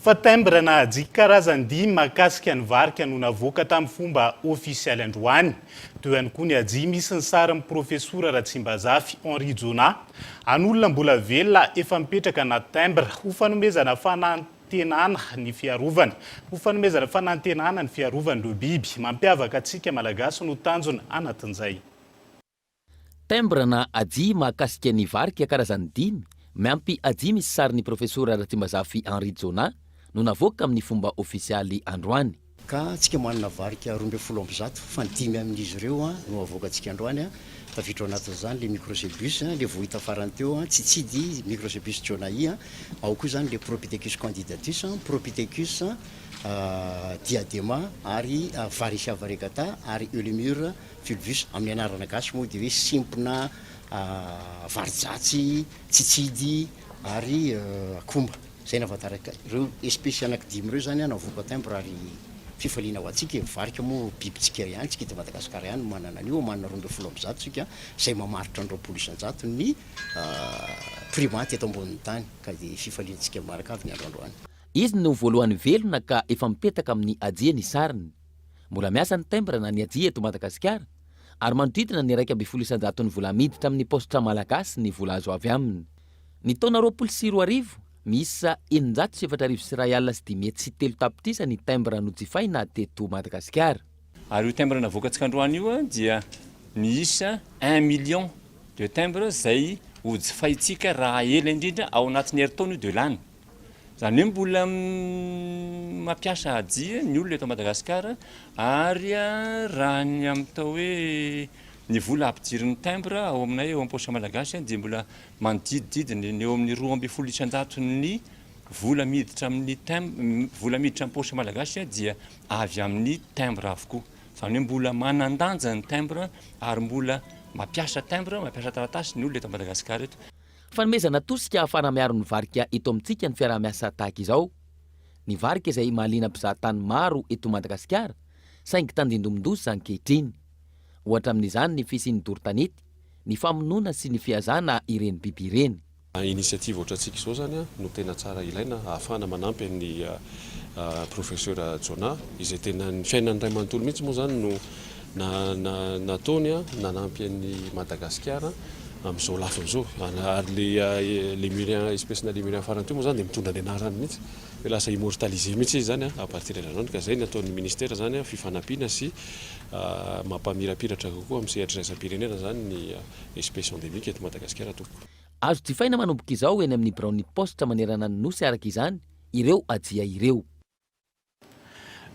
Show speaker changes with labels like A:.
A: Fa timbre na hajia karazany dimy mahakasika ny varika no navoaka tamin'ny fomba ofisialy androany. Teo ihany koa ny hajia misy ny sarin'ny Profesora Ratsimbazafy Henri Jonah, an'olona mbola velona efa mipetraka anaty timbre ho fanomezana fanantenana ny fiarovana ho fanomezana fanantenana ny fiarovan'ireo biby mampiavaka antsika Malagasy no tanjona anatin'izay.
B: Timbre na hajia mahakasika ny varika karazany dimy, miampy hajia misy sarin'ny Profesora Ratsimbazafy Henri Jonah no navoaka amin'ny fomba ofisialy androany.
C: Ka tsika manana varika 112 fa ny dimy amin'izy ireo no avoakantsika androany, tafiditra ao anatin'izany le Microcebus, le vao hita farany teo, tsitsidy, Microcebus jonahi, ao koa izany le Propithecus candidatus, Propithecus diadema ary Varecia variegata ary Eulemur Fulvus, amin'ny anarana gasy moa dia hoe simpona, varijatsy, tsitsidy ary akomba. Izay no ahafantarako ireo espèces anaky dimy ireo izany navoaka timbre ary fifaliana ho antsika e, varika moa bibintsika ihany, tsika eto Madagasikara ihany no manana an'io, manana 112 tsika izay mamaritra ny 20% ny primates eto ambonin'ny tany ka dia fifaliantsika mianakavy ny andro androany.
B: Izy no voalohany velona ka efa mipetaka amin'ny hajia ny sariny. Mbola miasa ny timbre na ny hajia eto Madagasikara ary manodidina ny 11 isan-jaton'ny vola miditra amin'ny paositra malagasy ny vola azo avy aminy. Ny taona 2020, miisa 46 4001 tapitrisa ny timbre nojifaina teto Madagasikara.
D: Ary io timbre navoakantsika androany io dia miisa 1 million de timbre zay hojifaintsika raha ela indrindra ao anatin'ny herintaona io de lany. Zany hoe mbola mampiasa hajia ny olona eto Madagasikara ary raha ny amin'ny atao hoe ny vola ampidirin'ny timbre ao aminay eo am-paositra malagasy dia mbola manodidididina ny eo amin'ny 12% ny vola miditra amin'ny timbre, vola miditra amin'ny paositra malagasy dia avy amin'ny timbre avokoa. Zany hoe mbola manan-danja ny timbre ary mbola mampiasa timbre, mampiasa taratasy ny olona eto Madagasikara eto.
B: Fanomezana tosika ahafahana miaro ny varika eto amintsika ny fiaraha-miasa tahaka izao. Ny varika izay mahaliana mpizahatany maro eto Madagasikara, saingy tandindomin-doza ankehitriny. Ohatra amin'izany ny fisian'ny doro tanety, ny famonoana sy ny fihazana ireny biby ireny.
E: Initiative ohatrantsika izao zany no tena tsara ilaina ahafahana manampy an'ny professeur Jonah izay tena ny fiainan'ny ray manontolo mihitsy moa zany no nataony nanampy an'ny Madagasikara amin'izao lafiny izao ary le lémurien, espèce na lémurien farany teo moa zany dia mitondra ny anarany mihitsy hoe lasa immortalisé mihitsy izy zany à partir d'androany ka zay ny ataon'ny ministère zany fifanampiana sy mampamirapiratra kokoa amin'ny sehatra iraisam-pirenena zany ny espèce endémique eto Madagasikara tompoko.
B: Azo jifaina manomboka izao eny amin'ny biraon'ny paositra manerana ny nosy araka izany ireo hajia ireo.